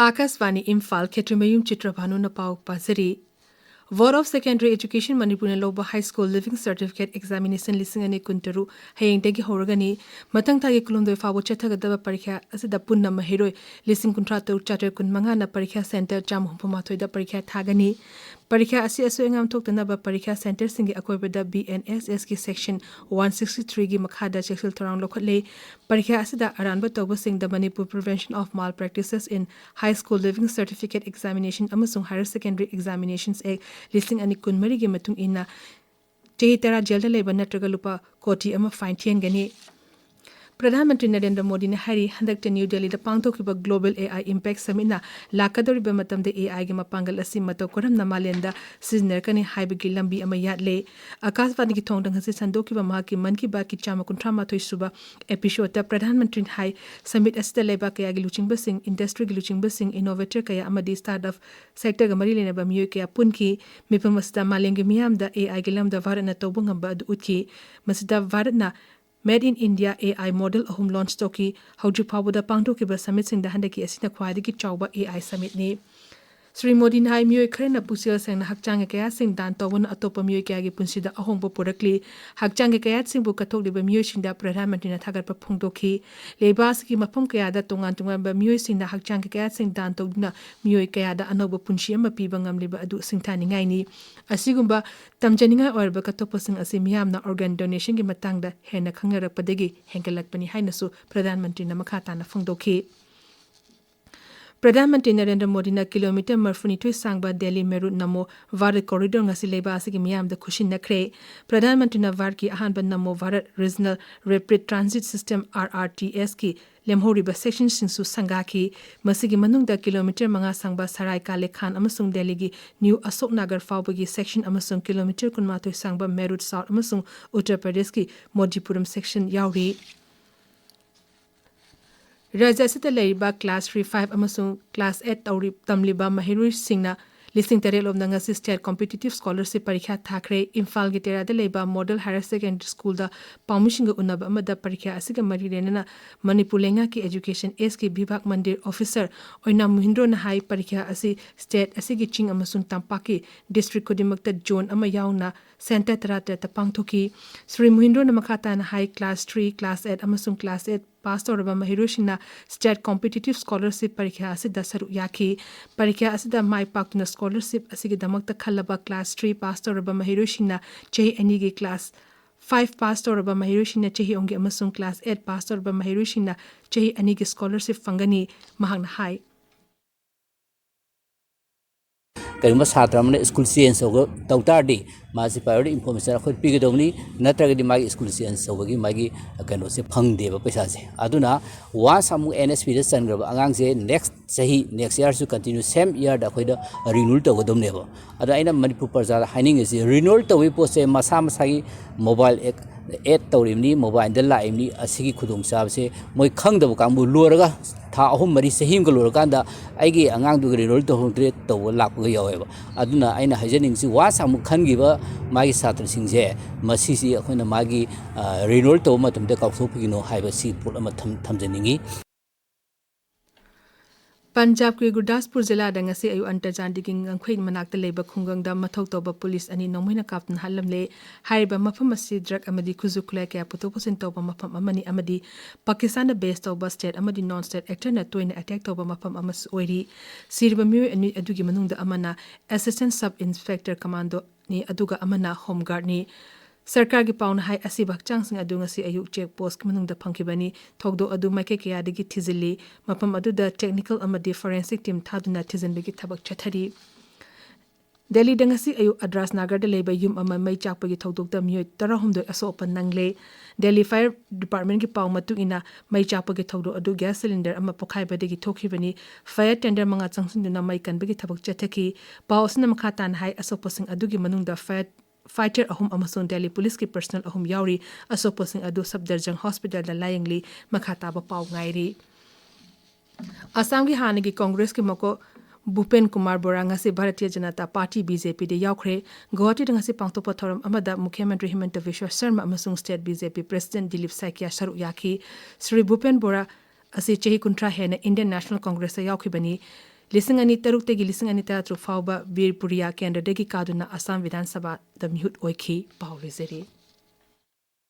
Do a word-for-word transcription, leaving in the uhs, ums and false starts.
ꯑꯥꯀꯥꯁꯕꯥꯅꯤ ꯏꯝꯐꯥꯜ, ꯈꯦꯇ꯭ꯔꯤꯃꯌꯨꯝ ꯆꯤꯇ꯭ꯔꯚꯥꯅꯨꯅ ꯄꯥꯎ ꯄꯥꯖꯔꯤ꯫ Board of Secondary Education ꯃꯅꯤꯄꯨꯔꯅ ꯂꯧꯕ High School Leaving Certificate Examination ꯂꯤꯁꯤꯡ ꯑꯅꯤ ꯀꯨꯟꯇꯔꯨꯛ ꯍꯌꯦꯡꯗꯒꯤ ꯍꯧꯔꯒꯅꯤ꯫ ꯃꯊꯪ ꯊꯥꯒꯤ ꯀꯨꯟꯍꯨꯝꯗꯣꯏ ꯐꯥꯎꯕ ꯆꯠꯊꯒꯗꯕ ꯄꯔꯤꯈ꯭ꯌꯥ ꯑꯁꯤꯗ ꯄꯨꯟꯅ ꯃꯍꯩꯔꯣꯏ ꯂꯤꯁꯤꯡ ꯀꯨꯟꯊ꯭ꯔꯥ ꯇꯔꯨꯛ ꯆꯥꯇ꯭ꯔꯦꯠ ꯀꯨꯟꯃꯉꯥꯅ ꯄꯔꯤꯈ꯭ꯌꯥ center ꯆꯥꯝꯃ ꯍꯨꯝꯐꯨ ꯃꯥꯊꯣꯏꯗ ꯄꯔꯤꯈ꯭ꯌꯥ ꯊꯥꯒꯅꯤ꯫ ꯄꯔꯤꯈ꯭ꯌꯥ ꯑꯁꯤ ꯑꯁꯣꯏ ꯑꯉꯥꯝ ꯊꯣꯛꯇꯅꯕ ꯄꯔꯤꯈ꯭ꯌꯥ centreꯁꯤꯡꯒꯤ ꯑꯀꯣꯏꯕꯗ B N S S ꯀꯤ section one sixty threeꯒꯤ ꯃꯈꯥꯗ ꯆꯦꯛꯁꯤꯜ ꯊꯧꯔꯥꯡ ꯂꯧꯈꯠꯂꯦ꯫ ꯄꯔꯤꯈ꯭ꯌꯥ ꯑꯁꯤꯗ ꯑꯔꯥꯟꯕ ꯇꯧꯕꯁꯤꯡꯗ Manipur Prevention of Malpractices in High School Leaving Certificate Examination ꯑꯃꯁꯨꯡ Higher Secondary Examinations Act ꯂꯤꯁꯤꯡ ꯑꯅꯤ ꯀꯨꯟꯃꯔꯤꯒꯤ ꯃꯇꯨꯡ ꯏꯟꯅ ꯆꯍꯤ ꯇꯔꯥ ꯖꯦꯜꯗ ꯂꯩꯕ ꯅꯠꯇ꯭ꯔꯒ ꯂꯨꯄꯥ ꯀꯣꯇꯤ ꯑꯃ fine ꯊꯤꯍꯟꯒꯅꯤ꯫ ꯄ꯭ꯔꯙꯥꯟ ꯃꯟꯇ꯭ꯔꯤ ꯅꯔꯦꯟꯗ꯭ꯔ ꯃꯣꯗꯤꯅ ꯍꯥꯏꯔꯤ, ꯍꯟꯗꯛꯇ ꯅ꯭ꯌꯨ ꯗꯦꯜꯂꯤꯗ ꯄꯥꯡꯊꯣꯛꯈꯤꯕ Global A I Impact Summitꯅ ꯂꯥꯛꯀꯗꯧꯔꯤꯕ ꯃꯇꯝꯗ A Iꯒꯤ ꯃꯄꯥꯡꯒꯜ ꯑꯁꯤ ꯃꯇꯧ ꯀꯔꯝꯅ ꯃꯥꯂꯦꯝꯗ ꯁꯤꯖꯤꯟꯅꯔꯛꯀꯅꯤ ꯍꯥꯏꯕꯒꯤ ꯂꯝꯕꯤ ꯑꯃ ꯌꯥꯠꯂꯦ꯫ ꯑꯀꯥꯁꯕꯥꯅꯤꯒꯤ ꯊꯣꯡꯗ ꯉꯁꯤ ꯁꯟꯗꯣꯛꯈꯤꯕ ꯃꯍꯥꯛꯀꯤ ꯃꯟ ꯀꯤ ꯕꯥꯠꯀꯤ ꯆꯥꯝꯃ ꯀꯨꯟꯊ꯭ꯔꯥ ꯃꯥꯊꯣꯏ ꯁꯨꯕ episodeꯇ ꯄ꯭ꯔꯙꯥꯟ ꯃꯟꯇ꯭ꯔꯤꯅ ꯍꯥꯏ, summit ꯑꯁꯤꯗ ꯂꯩꯕꯥꯛ ꯀꯌꯥꯒꯤ ꯂꯨꯆꯤꯡꯕꯁꯤꯡ, industryꯒꯤ ꯂꯨꯆꯤꯡꯕꯁꯤꯡ, innovator ꯀꯌꯥ ꯑꯃꯗꯤ startup sectorꯒ ꯃꯔꯤ ꯂꯩꯅꯕ ꯃꯤꯑꯣꯏ ꯀꯌꯥ ꯄꯨꯟꯈꯤ꯫ ꯃꯤꯐꯝ ꯑꯁꯤꯗ ꯃꯥꯂꯦꯝꯒꯤ ꯃꯤꯌꯥꯝꯗ A Iꯒꯤ ꯂꯝꯗ ꯚꯥꯔꯠꯅ ꯇꯧꯕ ꯉꯝꯕ ꯑꯗꯨ ꯎꯠꯈꯤ꯫ ꯃꯁꯤꯗ ꯚꯥꯔꯠꯅ Made in India A I model ꯑꯍꯨꯝ launch ꯇꯧꯈꯤ꯫ ꯍꯧꯖꯤꯛ ꯐꯥꯎꯕꯗ ꯄꯥꯡꯊꯣꯛꯈꯤꯕ summitꯁꯤꯡꯗ ꯍꯟꯗꯛꯀꯤ ꯑꯁꯤꯅ ꯈ꯭ꯋꯥꯏꯗꯒꯤ ꯆꯥꯎꯕ A I summitꯅꯤ꯫ ꯁ꯭ꯔꯤ ꯃꯣꯗꯤꯅ ꯍꯥꯏ, ꯃꯤꯑꯣꯏ ꯈꯔꯅ ꯄꯨꯛꯆꯦꯜ ꯁꯦꯡꯅ ꯍꯛꯆꯥꯡꯒꯤ ꯀꯌꯥꯠꯁꯤꯡ ꯗꯥꯟ ꯇꯧꯕꯅ ꯑꯇꯣꯞꯄ ꯃꯤꯑꯣꯏ ꯀꯌꯥꯒꯤ ꯄꯨꯟꯁꯤꯗ ꯑꯍꯣꯡꯕ ꯄꯨꯔꯛꯂꯤ꯫ ꯍꯛꯆꯥꯡꯒꯤ ꯀꯌꯥꯠꯁꯤꯡꯕꯨ ꯀꯠꯊꯣꯛꯂꯤꯕ ꯃꯤꯑꯣꯏꯁꯤꯡꯗ ꯄ꯭ꯔꯙꯥꯟ ꯃꯟꯇ꯭ꯔꯤꯅ ꯊꯥꯒꯠꯄ ꯐꯣꯡꯗꯣꯛꯈꯤ꯫ ꯂꯩꯕꯥꯛ ꯑꯁꯤꯒꯤ ꯃꯐꯝ ꯀꯌꯥꯗ ꯇꯣꯉꯥꯟ ꯇꯣꯉꯥꯟꯕ ꯃꯤꯑꯣꯏꯁꯤꯡꯅ ꯍꯛꯆꯥꯡꯒꯤ ꯀꯌꯥꯠꯁꯤꯡ ꯗꯥꯟ ꯇꯧꯗꯨꯅ ꯃꯤꯑꯣꯏ ꯀꯌꯥꯗ ꯑꯅꯧꯕ ꯄꯨꯟꯁꯤ ꯑꯃ ꯄꯤꯕ ꯉꯝꯂꯤꯕ ꯑꯗꯨ ꯁꯤꯡꯊꯥꯅꯤꯡꯉꯥꯏꯅꯤ꯫ ꯑꯁꯤꯒꯨꯝꯕ ꯇꯝꯖꯅꯤꯡꯉꯥꯏ ꯑꯣꯏꯔꯕ ꯀꯠꯊꯣꯛꯄꯁꯤꯡ ꯑꯁꯤ ꯃꯤꯌꯥꯝꯅ organ donationꯒꯤ ꯃꯇꯥꯡꯗ ꯍꯦꯟꯅ ꯈꯪꯅꯔꯛꯄꯗꯒꯤ ꯍꯦꯟꯒꯠꯂꯛꯄꯅꯤ ꯍꯥꯏꯅꯁꯨ ꯄ꯭ꯔꯙꯥꯟ ꯃꯟꯇ꯭ꯔꯤꯅ ꯃꯈꯥ ꯇꯥꯅ ꯐꯣꯡꯗꯣꯛꯈꯤ꯫ ꯄ꯭ꯔꯙꯥꯟ ꯃꯟꯇ꯭ꯔꯤ ꯅꯔꯦꯟꯗ꯭ꯔ ꯃꯣꯗꯤꯅ kilometre ꯃꯔꯤꯐꯨꯅꯤꯊꯣꯏ ꯁꯥꯡꯕ ꯗꯦꯜꯂꯤ ꯃꯦꯔꯨꯠ ꯅꯃꯣ ꯚꯥꯔꯠ corridor ꯉꯁꯤ ꯂꯩꯕꯥꯛ ꯑꯁꯤꯒꯤ ꯃꯤꯌꯥꯝꯗ ꯈꯨꯠꯁꯤꯟꯅꯈ꯭ꯔꯦ꯫ ꯄ꯭ꯔꯙꯥꯟ ꯃꯟꯇ꯭ꯔꯤꯅ ꯚꯥꯔꯠꯀꯤ ꯑꯍꯥꯟꯕ ꯅꯃꯣ Bharat Regional Rapid Transit System, R R T S ꯀꯤ ꯂꯦꯝꯍꯧꯔꯤꯕ sectionꯁꯤꯡꯁꯨ ꯁꯪꯒꯥꯈꯤ꯫ ꯃꯁꯤꯒꯤ ꯃꯅꯨꯡꯗ kilometre ꯃꯉꯥ ꯁꯥꯡꯕ ꯁꯔꯥꯏ ꯀꯥꯂꯦ ꯈꯥꯟ ꯑꯃꯁꯨꯡ ꯗꯦꯜꯂꯤꯒꯤ New Ashok Nagar ꯐꯥꯎꯕꯒꯤ section ꯑꯃꯁꯨꯡ kilometre ꯀꯨꯟꯃꯥꯊꯣꯏ ꯁꯥꯡꯕ ꯃꯦꯔꯨꯠ South ꯑꯃꯁꯨꯡ ꯎꯠꯇꯔ ꯄ꯭ꯔꯗꯦꯁꯀꯤ ꯃꯣꯗꯤꯄꯨꯔꯝ section ꯌꯥꯎꯔꯤ꯫ ꯔꯥꯖ꯭ꯌ ꯑꯁꯤꯗ ꯂꯩꯔꯤꯕ class three, five ꯑꯃꯁꯨꯡ class eight ꯇꯧꯔꯤ-, ꯇꯝꯂꯤꯕ ꯃꯍꯩꯔꯣꯏꯁꯤꯡꯅ ꯂꯤꯁꯤꯡ ꯇꯔꯦꯠ ꯂꯣꯝꯗ ꯉꯁꯤ State Competitive Scholarship ꯄꯔꯤꯈ꯭ꯌꯥ ꯊꯥꯈ꯭ꯔꯦ꯫ ꯏꯝꯐꯥꯜꯒꯤ ꯇꯦꯔꯥꯗ ꯂꯩꯕ Model Higher Secondary Schoolꯗ ꯄꯥꯎꯃꯤꯁꯤꯡꯒ ꯎꯅꯕ ꯑꯃꯗ ꯄꯔꯤꯈ꯭ꯌꯥ ꯑꯁꯤꯒ ꯃꯔꯤ ꯂꯩꯅꯅ ꯃꯅꯤꯄꯨꯔ ꯂꯩꯉꯥꯛꯀꯤ Education Sꯒꯤ ꯚꯤꯚꯥꯛ ꯃꯟꯗꯤꯔ officer ꯑꯣꯏꯅꯥꯝ ꯃꯨꯍꯤꯟꯗ꯭ꯔꯣꯅ ꯍꯥꯏ, ꯄꯔꯤꯈ꯭ꯌꯥ ꯑꯁꯤ state ꯑꯁꯤꯒꯤ ꯆꯤꯡ ꯑꯃꯁꯨꯡ ꯇꯝꯄꯥꯛꯀꯤ district ꯈꯨꯗꯤꯡꯃꯛꯇ zone ꯑꯃ ꯌꯥꯎꯅ center ꯇꯔꯥꯇꯔꯦꯠꯇ ꯄꯥꯡꯊꯣꯛꯈꯤ꯫ ꯁ꯭ꯔꯤ ꯃꯨꯍꯤꯟꯗ꯭ꯔꯣꯅ ꯃꯈꯥ ꯇꯥꯅ ꯍꯥꯏ, class three, class eight ꯑꯃꯁꯨꯡ class eight pass ꯇꯧꯔꯕ ꯃꯍꯩꯔꯣꯏꯁꯤꯡꯅ State Competitive Scholarship ꯄꯔꯤꯈ꯭ꯌꯥ ꯑꯁꯤꯗ ꯁꯔꯨꯛ ꯌꯥꯈꯤ꯫ ꯄꯔꯤꯈ꯭ꯌꯥ ꯑꯁꯤꯗ ꯃꯥꯏ ꯄꯥꯛꯇꯨꯅ scholarship ꯑꯁꯤꯒꯤꯗꯃꯛꯇ ꯈꯜꯂꯕ class three pass ꯇꯧꯔꯕ ꯃꯍꯩꯔꯣꯏꯁꯤꯡꯅ ꯆꯍꯤ ꯑꯅꯤꯒꯤ, class five pass ꯇꯧꯔꯕ ꯃꯍꯩꯔꯣꯏꯁꯤꯡꯅ ꯆꯍꯤ ꯑꯍꯨꯝꯒꯤ ꯑꯃꯁꯨꯡ class eight pass ꯇꯧꯔꯕ ꯃꯍꯩꯔꯣꯏꯁꯤꯡꯅ ꯆꯍꯤ ꯑꯅꯤꯒꯤ scholarship ꯐꯪꯒꯅꯤ, ꯃꯍꯥꯛꯅ ꯍꯥꯏ꯫ ꯀꯔꯤꯒꯨꯝꯕ ꯁꯥꯇ꯭ꯔ ꯑꯃꯅ school change ꯇꯧꯕ ꯇꯧ ꯇꯥꯔꯗꯤ, ꯃꯥꯁꯤ priority information ꯑꯩꯈꯣꯏ ꯄꯤꯒꯗꯧꯕꯅꯤ, ꯅꯠꯇ꯭ꯔꯒꯗꯤ ꯃꯥꯒꯤ school change ꯇꯧꯕꯒꯤ ꯃꯥꯒꯤ ꯀꯩꯅꯣꯁꯦ ꯐꯪꯗꯦꯕ ꯄꯩꯁꯥꯁꯦ꯫ ꯑꯗꯨꯅ once ꯑꯃꯨꯛ NSPꯗ ꯆꯟꯈ꯭ꯔꯕ ꯑꯉꯥꯡꯁꯦ next ꯆꯍꯤ, next yearꯁꯨ continue same yearꯗ ꯑꯩꯈꯣꯏꯗ renewal ꯇꯧꯒꯗꯧꯅꯦꯕ꯫ ꯑꯗꯣ ꯑꯩꯅ ꯃꯅꯤꯄꯨꯔ ꯄ꯭ꯔꯖꯥꯗ ꯍꯥꯏꯅꯤꯡꯉꯤꯁꯤ, renewal ꯇꯧꯕꯒꯤ ꯄꯣꯠꯁꯦ ꯃꯁꯥ ꯃꯁꯥꯒꯤ mobile app add ꯇꯧꯔꯤꯕꯅꯤ, mobileꯗ ꯂꯥꯛꯏꯕꯅꯤ, ꯑꯁꯤꯒꯤ ꯈꯨꯗꯣꯡꯆꯥꯕꯁꯦ ꯃꯣꯏ ꯈꯪꯗꯕ ꯀꯥꯡꯕꯨ ꯂꯣꯏꯔꯒ ꯊꯥ ꯑꯍꯨꯝ, ꯃꯔꯤ, ꯆꯍꯤ ꯑꯃꯒ ꯂꯣꯏꯔꯀꯥꯟꯗ ꯑꯩꯒꯤ ꯑꯉꯥꯡꯗꯨꯒꯤ renewal ꯇꯧꯍꯧꯗ꯭ꯔꯦ ꯇꯧꯕ ꯂꯥꯛꯄꯒ ꯌꯥꯎꯋꯦꯕ꯫ ꯑꯗꯨꯅ ꯑꯩꯅ ꯍꯥꯏꯖꯅꯤꯡꯉꯤꯁꯤ, once ꯑꯃꯨꯛ ꯈꯟꯈꯤꯕ ꯃꯥꯒꯤ ꯁꯥꯇ꯭ꯔꯁꯤꯡꯁꯦ, ꯃꯁꯤꯁꯤ ꯑꯩꯈꯣꯏꯅ ꯃꯥꯒꯤ renewal ꯇꯧꯕ ꯃꯇꯝꯗ ꯀꯥꯎꯊꯣꯛꯄꯤꯒꯅꯨ ꯍꯥꯏꯕꯁꯤ ꯄꯣꯠ ꯑꯃ ꯊꯝ-, ꯊꯝꯖꯅꯤꯡꯉꯤ꯫ ꯄꯟꯖꯥꯕꯀꯤ ꯒꯨꯔꯗꯥꯁꯄꯨꯔ ꯖꯤꯂꯥꯗ ꯉꯁꯤ ꯑꯌꯨꯛ ꯑꯟꯇꯔꯖꯥꯟꯗꯤꯒꯤ ꯉꯝꯈꯩ ꯃꯅꯥꯛꯇ ꯂꯩꯕ ꯈꯨꯡꯒꯪꯗ ꯃꯊꯧ ꯇꯧꯕ ꯄꯨꯂꯤꯁ ꯑꯅꯤ ꯅꯣꯡꯃꯩꯅ ꯀꯥꯞꯇꯨꯅ ꯍꯥꯠꯂꯝꯂꯦ꯫ ꯍꯥꯏꯔꯤꯕ ꯃꯐꯝ ꯑꯁꯤ drug ꯑꯃꯗꯤ ꯈꯨꯠꯁꯨ ꯈꯨꯠꯂꯥꯏ ꯀꯌꯥ ꯄꯨꯊꯣꯛ ꯄꯨꯁꯤꯟ ꯇꯧꯕ ꯃꯐꯝ ꯑꯃꯅꯤ ꯑꯃꯗꯤ ꯄꯥꯀꯤꯁꯇꯥꯟꯗ base ꯇꯧꯕ state ꯑꯃꯗꯤ non state actorꯅ ꯇꯣꯏꯅ attack ꯇꯧꯕ ꯃꯐꯝ ꯑꯃꯁꯨ ꯑꯣꯏꯔꯤ꯫ ꯁꯤꯔꯤꯕ ꯃꯤꯑꯣꯏ ꯑꯅꯤ ꯑꯗꯨꯒꯤ ꯃꯅꯨꯡꯗ ꯑꯃꯅ Assistant Sub Inspector Commandoꯅꯤ, ꯑꯗꯨꯒ ꯑꯃꯅ Home Guardꯅꯤ꯫ ꯁꯔꯀꯥꯔꯒꯤ ꯄꯥꯎꯅ ꯍꯥꯏ, ꯑꯁꯤꯕ ꯍꯛꯆꯥꯡꯁꯤꯡ ꯑꯗꯨ ꯉꯁꯤ ꯑꯌꯨꯛ check post ꯃꯅꯨꯡꯗ ꯐꯪꯈꯤꯕꯅꯤ꯫ ꯊꯧꯗꯣꯛ ꯑꯗꯨ ꯃꯥꯏꯀꯩ ꯀꯌꯥꯗꯒꯤ ꯊꯤꯖꯤꯜꯂꯤ꯫ ꯃꯐꯝ ꯑꯗꯨꯗ technical ꯑꯃꯗꯤ forensic team ꯊꯥꯗꯨꯅ ꯊꯤꯖꯤꯟꯕꯒꯤ ꯊꯕꯛ ꯆꯠꯊꯔꯤ꯫ ꯗꯦꯜꯂꯤꯗ ꯉꯁꯤ ꯑꯌꯨꯛ ꯑꯗ꯭ꯔꯥꯁ ꯅꯥꯒꯔꯗ ꯂꯩꯕ ꯌꯨꯝ ꯑꯃ ꯃꯩ ꯆꯥꯛꯄꯒꯤ ꯊꯧꯗꯣꯛꯇ ꯃꯤꯑꯣꯏ ꯇꯔꯥꯍꯨꯝꯗꯣꯏ ꯑꯁꯣꯛ ꯑꯄꯟ ꯅꯪꯂꯦ꯫ ꯗꯦꯜꯂꯤ fire departmentꯀꯤ ꯄꯥꯎ ꯃꯇꯨꯡ ꯏꯟꯅ, ꯃꯩ ꯆꯥꯛꯄꯒꯤ ꯊꯧꯗꯣꯛ ꯑꯗꯨ gas cylinder ꯑꯃ ꯄꯣꯈꯥꯏꯕꯗꯒꯤ ꯊꯣꯛꯈꯤꯕꯅꯤ꯫ Fire tender ꯃꯉꯥ ꯆꯪꯁꯤꯟꯗꯨꯅ ꯃꯩ ꯀꯟꯕꯒꯤ ꯊꯕꯛ ꯆꯠꯊꯈꯤ꯫ ꯄꯥꯎ ꯑꯁꯤꯅ ꯃꯈꯥ ꯇꯥꯅ ꯍꯥꯏ, ꯑꯁꯣꯛꯄꯁꯤꯡ ꯑꯗꯨꯒꯤ ꯃꯅꯨꯡꯗ fire fighter ꯑꯍꯨꯝ ꯑꯃꯁꯨꯡ ꯗꯦꯜꯂꯤ ꯄꯨꯂꯤꯁꯀꯤ personnel ꯑꯍꯨꯝ ꯌꯥꯎꯔꯤ꯫ ꯑꯁꯣꯛꯄꯁꯤꯡ ꯑꯗꯨ ꯁꯐꯗꯔꯖꯪ ꯍꯣꯁꯄꯤꯇꯥꯜꯗ ꯂꯥꯌꯦꯡꯂꯤ꯫ ꯃꯈꯥ ꯇꯥꯕ ꯄꯥꯎ ꯉꯥꯏꯔꯤ꯫ ꯑꯁꯥꯝꯒꯤ ꯍꯥꯟꯅꯒꯤ ꯀꯣꯡꯒ꯭ꯔꯦꯁꯀꯤ ꯃꯀꯣꯛ ꯚꯨꯄꯦꯟ ꯀꯨꯃꯥꯔ ꯕꯣꯔꯥ ꯉꯁꯤ Bharatiya Janata party, B J ꯄꯤꯗ ꯌꯥꯎꯈ꯭ꯔꯦ꯫ ꯒꯨꯋꯥꯍꯥꯇꯤꯗ ꯉꯁꯤ ꯄꯥꯡꯊꯣꯛꯄ ꯊꯧꯔꯝ ꯑꯃꯗ ꯃꯨꯈ꯭ꯌ ꯃꯟꯇ꯭ꯔꯤ ꯍꯤꯃꯟꯇ ꯕꯤꯁ꯭ꯋ ꯁꯔꯃ ꯑꯃꯁꯨꯡ ꯁ꯭ꯇꯦꯠ ꯕꯤ ꯖꯦ ꯄꯤ ꯄ꯭ꯔꯦꯁꯤꯗꯦꯟꯠ ꯗꯤꯂꯤꯞ ꯁꯥꯏꯀꯤꯌꯥ ꯁꯔꯨꯛ ꯌꯥꯈꯤ꯫ ꯁ꯭ꯔꯤ ꯚꯨꯄꯦꯟ ꯕꯣꯔꯥ ꯑꯁꯤ ꯆꯍꯤ ꯀꯨꯟꯊ꯭ꯔꯥ ꯍꯦꯟꯅ ꯏꯟꯗꯤꯌꯟ ꯅꯦꯁꯅꯦꯜ ꯀꯣꯡꯒ꯭ꯔꯦꯁꯇ ꯌꯥꯎꯈꯤꯕꯅꯤ꯫ ꯂꯤꯁꯤꯡ ꯑꯅꯤ ꯇꯔꯨꯛꯇꯒꯤ ꯂꯤꯁꯤꯡ ꯑꯅꯤ ꯇꯔꯥꯇꯔꯨꯛ ꯐꯥꯎꯕ ꯕꯤꯔꯄꯨꯔꯤꯌꯥ ꯀꯦꯟꯗ꯭ꯔꯗꯒꯤ ꯀꯥꯗꯨꯅ ꯑꯁꯥꯝ ꯕꯤꯙꯥꯟ ꯁꯚꯥꯗ ꯃꯤꯍꯨꯠ ꯑꯣꯏꯈꯤ꯫ ꯄꯥꯎ ꯂꯣꯏꯖꯔꯦ꯫